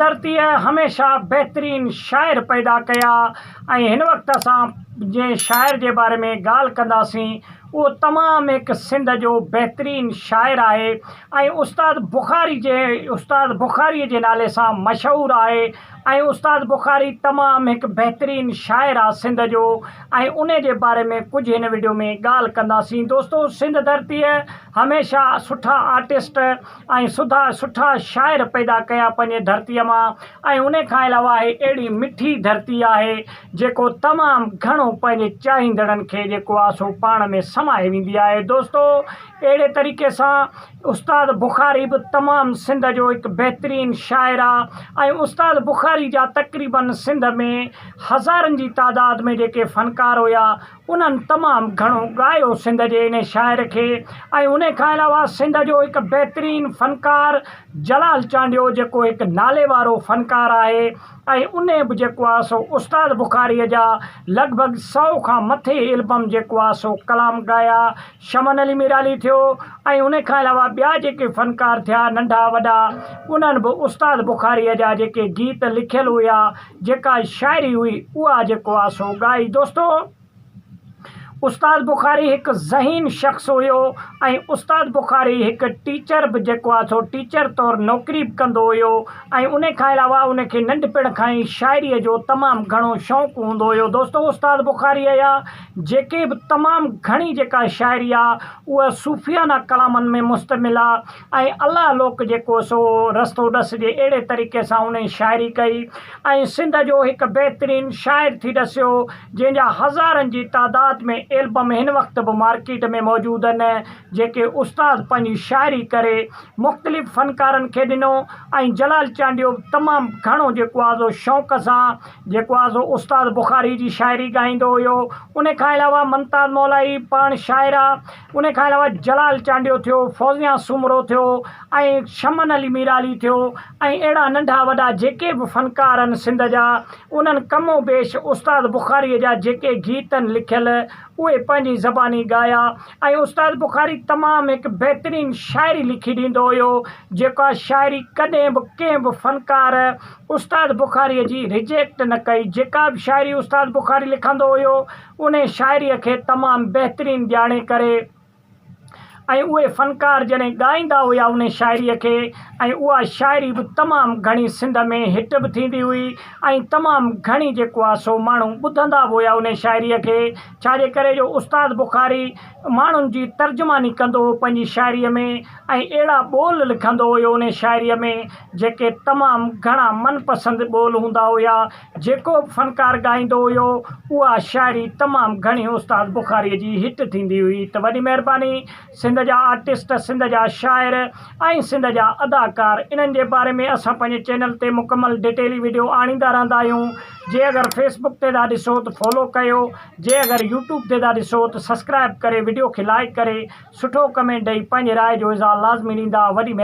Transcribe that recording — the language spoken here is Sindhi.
ڌرتيء هميشه بهترين شاعر پيدا ڪيا ۽ هن وقت اسان جنهن شاعر جي باري ۾ ڳالهه ڪنداسين اهو تمام هڪ سنڌ جو بهترين شاعر آهي ۽ استاد بخاري جي استاد بخاري جي نالي سان مشهور آهي ۽ استاد بخاري تمام هڪ بهترين شاعر آ سنڌ جو ۽ انهي جي باري ۾ ڪجهه هن وڊيو ۾ ڳالهه ڪنداسين دوستو سنڌ ڌرتيء هميشه سٺا آرٽسٽ ۽ سڌا سٺا شاعر پيدا ڪيا پنهنجي ڌرتيء مان ۽ انهي کان علاوه آهي اهڙي مٺي ڌرتي آهي جيڪو تمام گهڻو پنهنجي چاهيندڙن کي جيڪو آ سو پاڻ ۾ سمائي ويندي آهي دوستو اهڙي طريقي سان استاد بخاري به تمام سنڌ جو هڪ بهترين شاعر آ ۽ استاد بخاري جا تقريبن سنڌ ۾ هزارن جي تعداد ۾ جيڪي فنڪار هيا انهن تمام گهڻو ڳايو سنڌ جي انهي شاعر کي ۽ انهي کان علاوه سنڌ جو هڪ بهترين فنڪار جلال چانڊيو جيڪو هڪ نالي وارو فنڪار آهي ۽ انهي به جيڪو آهي سو استاد بخاري جا لڳ ڀڳ سئو کان مٿي البم جيڪو آهي سو ڪلام ڳايا شمن علي ميرالي ٿيو ۽ انهي کان علاوه ٻيا جيڪي فنڪار ٿيا ننڍا وڏا انهن به استاد بخاري جا جيڪي گيت لکيل هيا جيڪا شاعري هئي اها جيڪو آ سو ڳائي. دوستو استاد بخاري هڪ ذهين شخص هيو ۽ استاد بخاري هڪ ٽيچر به جيڪو آ سو ٽيچر طور نوڪري به ڪندو هيو ۽ ان کان علاوه ان کي ننڍپڻ کان ئي شاعري جو تمام گهڻو شوق هوندو هيو دوستو استاد بخاري جا جيڪي به تمام گهڻي جيڪا شاعري آ اها صوفيانه ڪلامن ۾ مشتمل آ ۽ الله لوڪ جيڪو سو رستو ڏس جي اهڙي طريقي سان انهي شاعري ڪئي ۽ سنڌ جو هڪ بهترين شاعر ٿي ڏسيو جنهن جا هزارن جي تعداد ۾ ايلبم هن وقت به مارڪيٽ ۾ موجود آهن جيڪي استاد پنهنجي شاعري ڪري مختلف فنڪارن کي ڏنو ۽ جلال چانڊيو به تمام گهڻو جيڪو آ سو شوق سان جيڪو آ سو استاد بخاري جي شاعري ڳائيندو هيو ان کان علاوه ممتاز مولائي پاڻ شاعر آ ان کان علاوه جلال چانڊيو ٿيو، فوزيان سومرو ٿيو ۽ شمن علي ميرالي ٿيو ۽ اهڙا ننڍا وڏا جيڪي به فنڪار آهن سنڌ جا انهن ڪم و بيش استاد بخاريء جا جيڪي گيت آهن لکيل اهي پنهنجي زباني ڳايا ۽ استاد بخاري تمام هڪ بهترين شاعري لکي ڏيندو هيو جيڪا شاعري ڪڏهن به ڪنهن به فنڪار استاد بخاريء جي رجيڪٽ نه ڪئي جيڪا به شاعري استاد بخاري لکندو هيو انهي شاعريء کي تمام بهترين ڄاڻي ڪري ۽ اهي فنڪار جڏهن ڳائيندا هيا انهي شاعريء کي ۽ اها شاعري به تمام گهڻي سنڌ ۾ هٽ به ٿيندي هئي ۽ تمام گهڻي جيڪو آهي سو ماڻهو ٻڌندا به هيا انهي شاعريء کي ڇا جي ڪري جو استاد بخاري ماڻهن جي ترجماني ڪندو هو پنهنجي شاعريء ۾ ۽ اهڙا ٻول لکندو هيو انهي شاعريء ۾ جيڪي تمام گهڻا من پسند ٻول هوندا هيا جيڪو به فنڪار ڳائيندو هيو اها شاعري تمام گهڻي استاد بخاري جي هٽ ٿيندي هئي ته وڏي مهرباني سنڌ جا آرٽسٽ سنڌ جا شاعر ۽ سنڌ جا اداڪار انهن جي باري ۾ اسان پنهنجي چينل تي مڪمل ڊيٽيلي وڊيو آڻيندا رهندا آهيون جي اگر فيس بڪ تي ٿا ڏسو ته فالو ڪيو جي اگر يوٽيوب تي ٿا ڏسو ته سسڪرائب ڪري وڊيو کي لائڪ ڪري سٺو ڪمينٽ ڏئي پنهنجي راء جو اظهار لازمي ڏيندا وڏي.